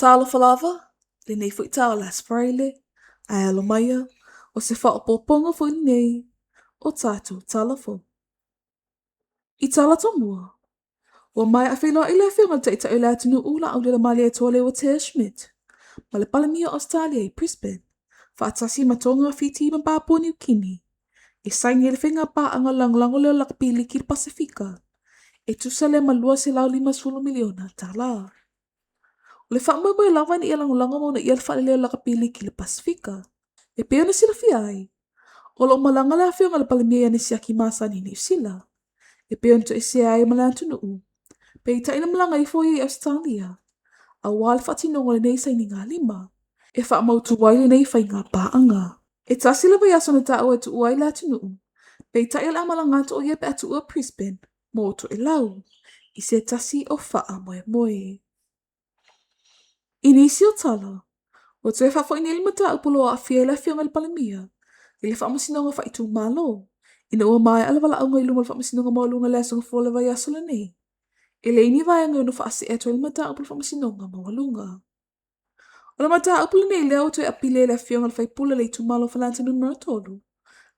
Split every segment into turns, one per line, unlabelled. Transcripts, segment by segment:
Talofa lava, lenei foi taeao o le Aso Faraile, ae alo maia, o se faaopoopoga foi lenei o tatou tala fou. I tala tomua, ua maea feiloai le Afioga i le Taitai o le atunuu Laaulialemalietoa Leuatea Schmidt ma le Palemia o Ausetalia i Brisbane, faatasi ma Toga, Fiti ma Papua Niu Kini, e saini ai le faiga paaga lagolago lea o le Lakapi Liki i le Pasefika, e tusa lea ma $250 miliona tala. O le faamoemoe lava ina ia lagolago ma uunaia le faaleleia o le Lakapi Liki i le Pasefika. E pei ona silafia ai, o lo o malaga le Afioga i le Palemia i ana siaki masani i Niu Sila, e pei ona toesea ai ma le atunuu, peitai na malaga ifo ia i Ausetalia, aua le faatinoga o lenei sainigalima, e faamautu ai lenei faiga paaga. E tasi le vaiaso na taua e tuua ai le atunuu, peitai o le a malaga atu ʻo ia pe a tuua Brisbane mo Toelau i se tasi o faamoemoe. I nisi o tala, ua toe faafoi nei le mataupu o lo o aafia ai le Afioga i le Palemia i le Faamasinoga Faaitumalo, ina ua maea le valaauga i luma o le Faamasinoga Maualuga i le Aso Gafua o le vaiaso lenei, e leai ni vaega e ono faasee atu ai le mataupu i le Faamasinoga Maualuga. O le mataupu lenei lea ua toe apili ai le Afioga i le Faipule o le itumalo o Faleata Numera 3,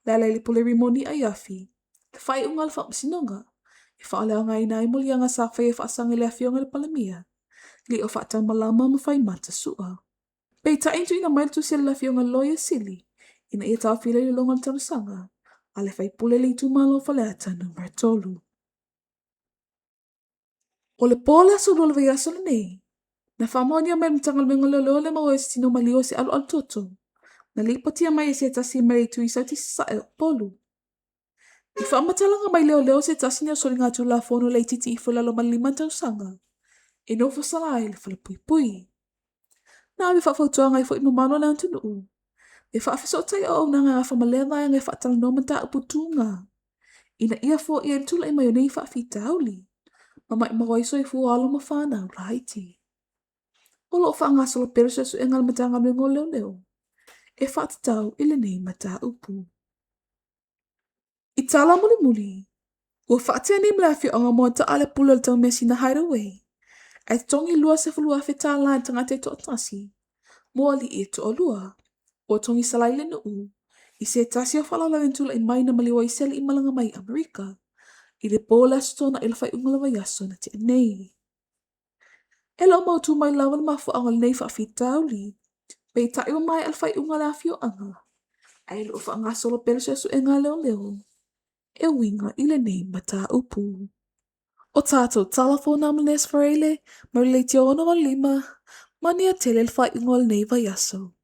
Lealailepule Rimoni Aiafi, le faaiuga a le Faamasinoga e faaleaogaina ai moliaga sa faia e faasaga i le Afioga i le Palemia, le o faataumalama ma fai mata sua. Peitai na tuuina mai le tusi a le Afioga i le Loia Sili ina ia taofia le iloiloga o le talosaga a le faipule i le itumalo o Faleata Numera 3. O le po o le aso lua o le vaiaso lenei, na faamaonia mai e le Matagaluega o Leoleo le maua ai o se tino maliu o se alualu toto, na lipotia mai e se tasi mai le itu i Sauti Sasae o Upolu. I faamatalaga mai leoleo se tasi nei o soligatulafono laitiiti ifo i lalo ma le 5 tausaga e nofo sala ai i le falepuipui. Na ave faafautuaga ai foi i mamalu o le atunuu e faafesootai auaunaga e gafa ma lea vaega e faatalanoa mataupu tuga ina ia foia ai le tulai mai o nei faafitauli ma maumau ai soifua o alo ma fanau laiti. O lo o faagasolo pea le suesuega a le Matagaluega o Leoleo e faatatau i lenei mataupu. I tala mulimuli, ua faatea nei ma le afioaga o Moata'a le pule o le Taumeasina Hideaway ae totogi $20,000 tala i le tagata e toatasi mo alii e toalua ua togisala ai le nuu i se tasi o faalavelave na tulai mai na maliu ai se alii malaga mai Amerika i le po o le Aso Toonai o le faaiuga o le vaiaso na tea nei. E le o mautū mai lava le mafuaaga o lenei faafitauli, peitai ua maea le faaiuga a le afioaga, ae le o faagasolo pea le suesuega a leoleo e uiga i lenei mataupu. O tatou tala fou na ma Les Faraile mai le leitio 685, manuia tele le faaiuga o lenei vaiaso.